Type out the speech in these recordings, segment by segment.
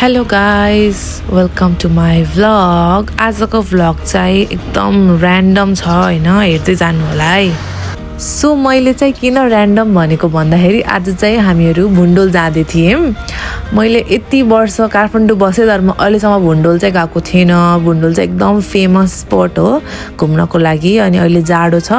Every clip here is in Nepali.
Hello guys welcome to my vlog. आजको भ्लग चाहिँ एकदम ऱ्यान्डम छ होइन, हेर्दै जानु होला है। सो मैले चाहिँ किन ऱ्यान्डम भनेको भन्दाखेरि आज चाहिँ हामीहरू भुन्डोल जाँदै थियौँ। मैले यति वर्ष काठमाडौँ बसेँ तर म अहिलेसम्म भुन्डोल चाहिँ गएको थिएन। भुन्डोल चाहिँ एकदम फेमस स्पट हो घुम्नको लागि। अनि अहिले जाडो छ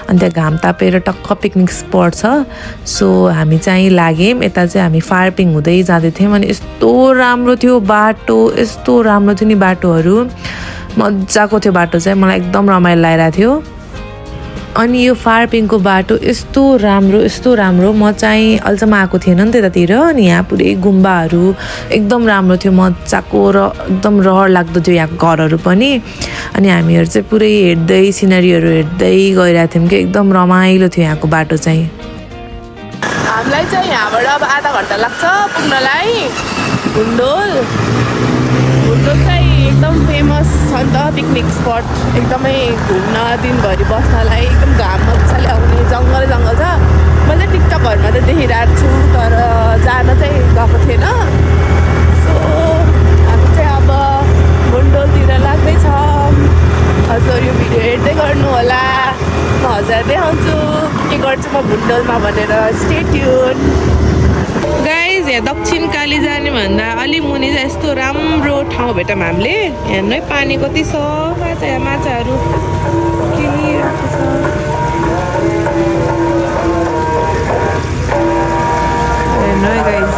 अनि त्यहाँ घाम तापेर टक्क पिकनिक स्पट छ। सो हामी चाहिँ लाग्यौँ यता चाहिँ हामी फार्पिङ हुँदै जाँदै थियौँ। अनि यस्तो राम्रो थियो बाटो, यस्तो राम्रो थियो नि बाटोहरू, मजाको थियो बाटो चाहिँ, मलाई एकदम रमाइलो लागिरहेको थियो। अनि यो फार्पिङको बाटो यस्तो राम्रो म चाहिँ अहिलेसम्म आएको थिएन नि त्यतातिर। अनि यहाँ पुरै गुम्बाहरू एकदम राम्रो थियो, मजाको र एकदम रहर लाग्दो थियो यहाँको घरहरू पनि। अनि हामीहरू चाहिँ पुरै हेर्दै सिनरीहरू हेर्दै गइरहेको थियौँ कि एकदम रमाइलो थियो यहाँको बाटो चाहिँ। हामीलाई चाहिँ यहाँबाट अब आधा घन्टा लाग्छ पुग्नलाई भुन्डोल। भुन्डोल चाहिँ एकदम फेमस छ नि त पिकनिक स्पट, एकदमै घुम्न दिनभरि बस्नलाई एकदम घाम मजाले आउने जङ्गल छ। मैले टिकटकहरूमा चाहिँ देखिरहेको छु तर जान चाहिँ गएको थिएन। सो हामी चाहिँ अब भुन्डोलतिर लाग्दैछ। हजुर यो भिडियो हेर्दै गर्नु होला, म हजुर देखाउँछु के गर्छु म भुन्डोलमा भनेर। Stay tune guys. यहाँ दक्षिण काली जाने भन्दा अलि मुनि चाहिँ यस्तो राम्रो ठाउँ भेटौँ हामीले। हेर्नु है पानी कति सफा छ, यहाँ माछाहरू खेलिरहेको छ। हेर्नु है गाइज,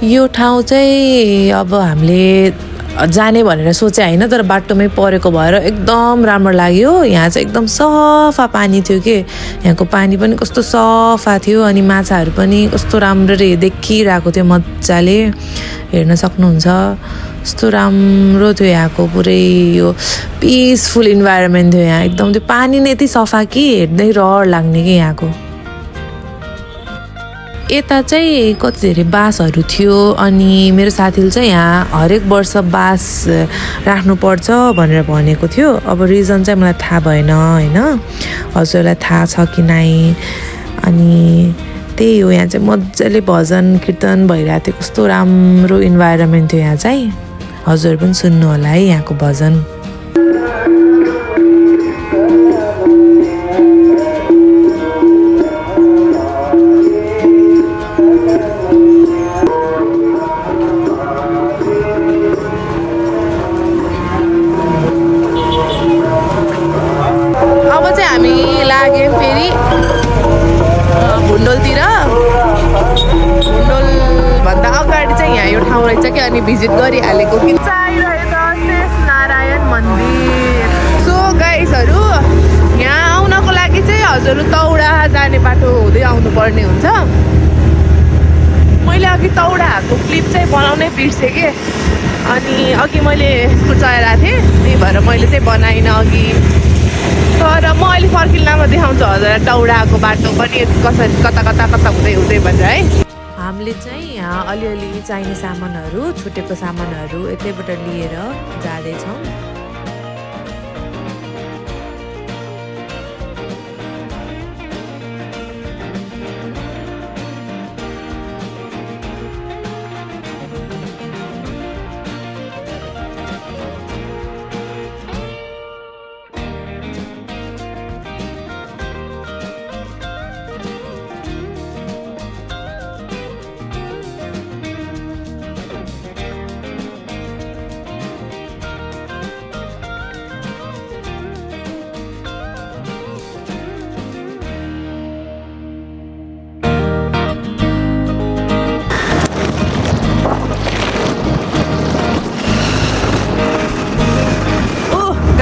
यो ठाउँ चाहिँ अब हामीले जाने भनेर सोचे होइन, तर बाटोमै परेको भएर एकदम राम्रो लाग्यो। यहाँ चाहिँ एकदम सफा पानी थियो कि, यहाँको पानी पनि कस्तो सफा थियो। अनि माछाहरू पनि कस्तो राम्ररी देखिरहेको थियो, मजाले हेर्न सक्नुहुन्छ। कस्तो राम्रो थियो यहाँको पुरै यो पिसफुल इन्भाइरोमेन्ट थियो यहाँ। एकदम त्यो पानी नै यति सफा कि हेर्दै रहर लाग्ने कि यहाँको। यता चाहिँ कति धेरै बाँसहरू थियो। अनि मेरो साथीले चाहिँ यहाँ हरेक वर्ष बाँस राख्नुपर्छ भनेर भनेको थियो। अब रिजन चाहिँ मलाई थाहा भएन होइन, हजुरलाई थाहा छ कि नै। अनि त्यही हो, यहाँ चाहिँ मजाले भजन कीर्तन भइरहेको थियो, कस्तो राम्रो इन्भाइरोमेन्ट थियो यहाँ चाहिँ। हजुर पनि सुन्नु होला है यहाँको भजन। हामी लाग्यौँ फेरि भुन्डोलतिर। भुन्डोलभन्दा अगाडि चाहिँ यहाँ यो ठाउँ रहेछ कि, अनि भिजिट गरिहालेको कि चाहिरहेको शेष नारायण मन्दिर। सो गाइसहरू, यहाँ आउनको लागि चाहिँ हजुर तौडा जाने बाटो हुँदै आउनु पर्ने हुन्छ। मैले अघि तौडाहरूको क्लिप चाहिँ बनाउनै बिर्सेँ कि, अनि अघि मैले स्कुल चलाइरहेको थिएँ त्यही भएर मैले चाहिँ बनाइनँ अघि। तर म अहिले फर्किँदामा देखाउँछु हजुर तौडाको बाटो पनि कसरी कता हुँदै भनेर है। हामीले चाहिँ यहाँ अलिअलि चाहिने सामानहरू, छुटेको सामानहरू यतैबाट लिएर जाँदैछौँ।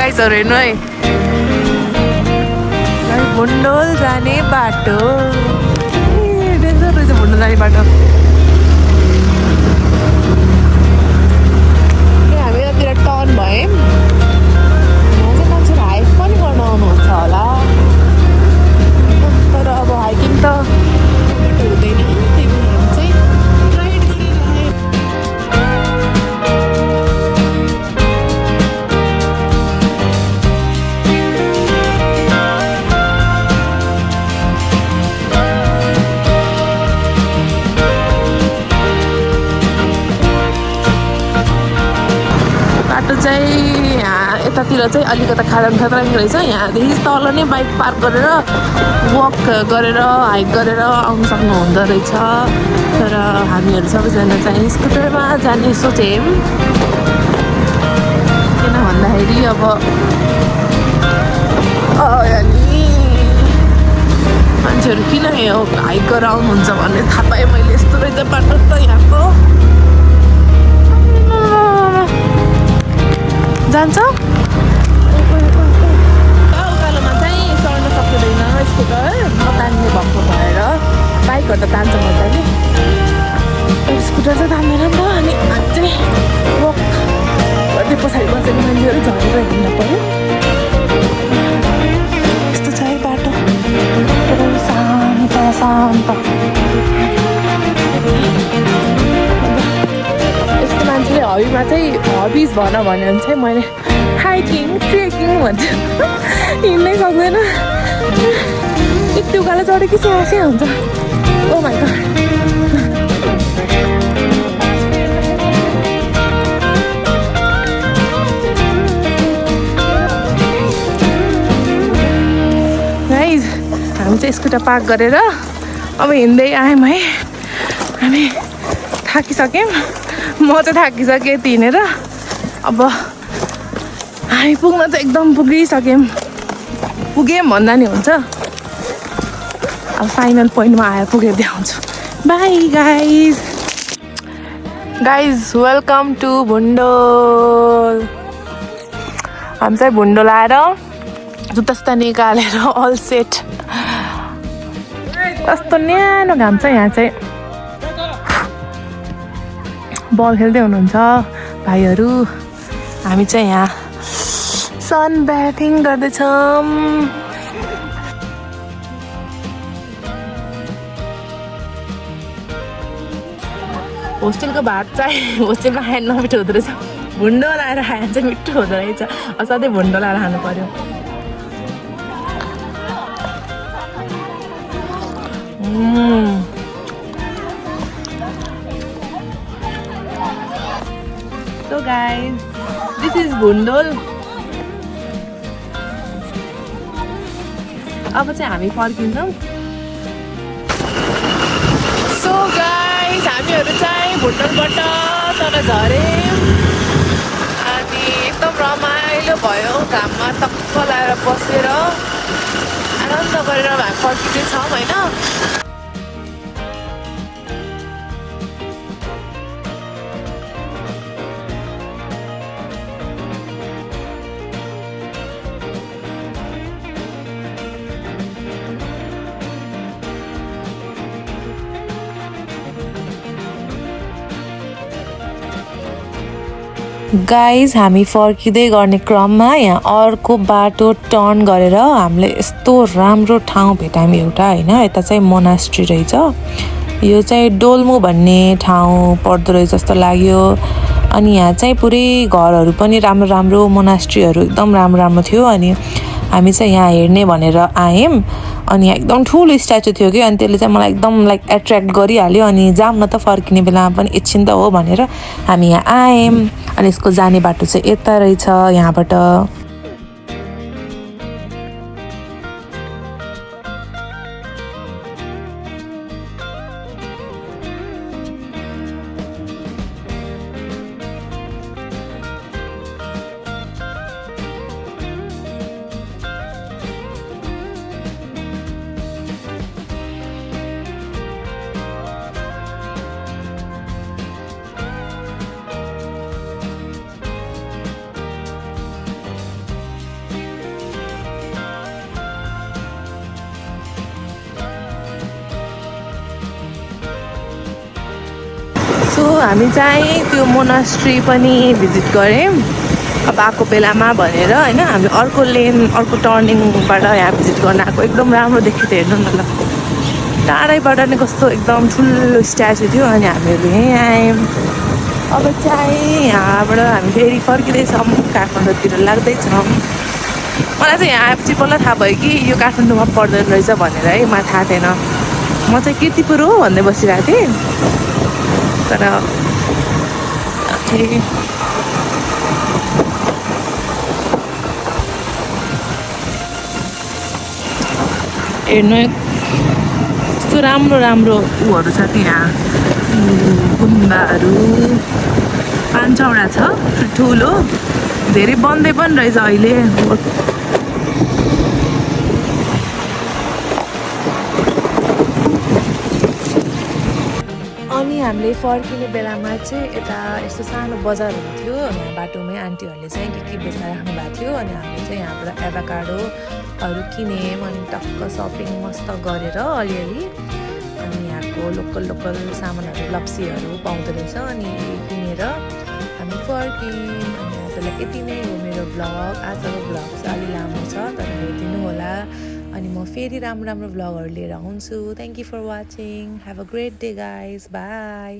गाइसहरू हेर्नु है, भुन्डोल जाने बाटो। डेन्जर रहेछ भुन्डोल जाने बाटो। हामी यतातिर टर्न भयौँ। यहाँ चाहिँ मान्छेहरू हाइक पनि गर्न आउनुहुन्छ होला, तर अब हाइकिङ त हुँदैन, त्यही भएर चाहिँ राइड गरेर आयो। चाहिँ यहाँ यतातिर चाहिँ अलिकता खतराङ रहेछ। यहाँदेखि तल नै बाइक पार्क गरेर वक गरेर हाइक गरेर आउनु सक्नुहुँदो रहेछ। तर हामीहरू सबैजना चाहिँ स्कुटरमा जाने सोच्यौँ, किन भन्दाखेरि अब मान्छेहरू किन हाइक गरेर आउनुहुन्छ भन्ने थाहा पाएँ मैले। यस्तो रहेछ बाटो त यहाँको। जान्छ उकालोमा चाहिँ चढ्न सकिँदैन स्कुटर नतान्ने भएको भएर। बाइकहरू त तान्छ मजाले, स्कुटर चाहिँ तान्दैन नि त। अनि चाहिँ वक गर्दै पछाडि बसेको मान्छेहरू झरेर हिँड्न पऱ्यो। यस्तो छ है बाटो, शान्त शान्त। यस्तो मान्छेले हबीमा चाहिँ हबिज भन्यो भने चाहिँ मैले हाइकिङ ट्रेकिङ भन्छु। हिँड्नै सक्दैन, यति उकालो चढेको स्याहासै हुन्छ। ओ माइ गॉड। गाइज हामी चाहिँ स्कुटर पार्क गरेर अब हिँड्दै आयौँ है। हामी थाकिसक्यौँ, म चाहिँ थाकिसकेँ यति हिँडेर। अब हामी पुग्न त एकदम पुगिसक्यौँ भन्दा नि हुन्छ। अब फाइनल पोइन्टमा आएर पुगेर देखाउँछु। Bye guys. Welcome to Bhundol. हामी चाहिँ भुन्डोल आएर जुत्ता सुत्ता निकालेर अल सेट। कस्तो न्यानो घाम छ यहाँ चाहिँ। बल खेल्दै हुनुहुन्छ भाइहरू। हामी चाहिँ यहाँ सन ब्याथिङ गर्दैछौँ। होस्टेलको भात चाहिँ होस्टेलमा खाएर नमिठो हुँदो रहेछ। भुन्डो लाएर खायो भने चाहिँ मिठो हुँदो रहेछ। सधैँ भुन्डो लाएर खानु पर्यो। So guys, this is भुन्डोल। अब चाहिँ हामी फर्किन्छौँ। सो गाइस, हामीहरू चाहिँ भुन्डोलबाट तल झऱ्यौँ। अनि एकदम रमाइलो भयो। घाममा टक्क लगाएर बसेर आनन्द गरेर हामी फर्किँदैछौँ होइन। गाइज हामी फर्किँदै गर्ने क्रममा यहाँ अर्को बाटो टर्न गरेर हामीले यस्तो राम्रो ठाउँ भेटायौँ एउटा होइन। यता चाहिँ मोनास्ट्री रहेछ। यो चाहिँ डोल्मु भन्ने ठाउँ पर्दो रहेछ जस्तो लाग्यो। अनि यहाँ चाहिँ पुरै घरहरू पनि राम्रो राम्रो, मोनास्ट्रीहरू एकदम राम्रो राम्रो थियो। अनि हामी चाहिँ यहाँ हेर्ने भनेर आयौँ। अनि यहाँ एकदम ठुलो स्ट्याचु थियो कि, अनि त्यसले चाहिँ मलाई एकदम एट्र्याक्ट गरिहाल्यो। अनि जाऊँ न त फर्किने बेलामा पनि एकछिन त हो भनेर हामी यहाँ आयौँ। अनि यसको जाने बाटो चाहिँ यता रहेछ यहाँबाट। सो हामी चाहिँ त्यो मोनास्ट्री पनि भिजिट गऱ्यौँ अब आएको बेलामा भनेर होइन। हामी अर्को लेन अर्को टर्निङबाट यहाँ भिजिट गर्न आएको। एकदम राम्रो देखियो त, हेर्नु न ल, टाढैबाट नै कस्तो एकदम ठुलो स्ट्याचु थियो। अनि हामीहरू यहीँ आयौँ। अब चाहिँ यहाँबाट हामी फेरि फर्किँदैछौँ, काठमाडौँतिर लाग्दैछौँ। मलाई चाहिँ यहाँ आएपछि बल्ल थाहा भयो कि यो काठमाडौँमा पर्दैन रहेछ भनेर है। मलाई थाहा थिएन, म चाहिँ कीर्तिपुर हो भन्दै बसिरहेको थिएँ। तर हेर्नु कस्तो राम्रो राम्रो ऊहरू छ त्यहाँ गुम्बाहरू 5-6वटा छ ठुलो धेरै बन्दै पनि रहेछ अहिले अनि हामीले फर्किने बेलामा चाहिँ यता यस्तो सानो बजारहरू थियो यहाँ बाटोमै आन्टीहरूले चाहिँ के बेच्न राख्नु भएको थियो अनि हामीले चाहिँ यहाँबाट एभाकाडोहरू किन्यौँ अनि टक्क सपिङ मस्त गरेर अलिअलि अनि यहाँको लोकल सामानहरू लप्सीहरू पाउँदो रहेछ अनि किनेर हामी फर्क्यौँ अनि आजलाई यति नै हो मेरो भ्लग आजको भ्लग चाहिँ अलि लामो छ तर हेरिदिनु होला अनि म फेरि राम्रो भ्लगहरू लिएर आउँछु thank you for watching have a great day guys by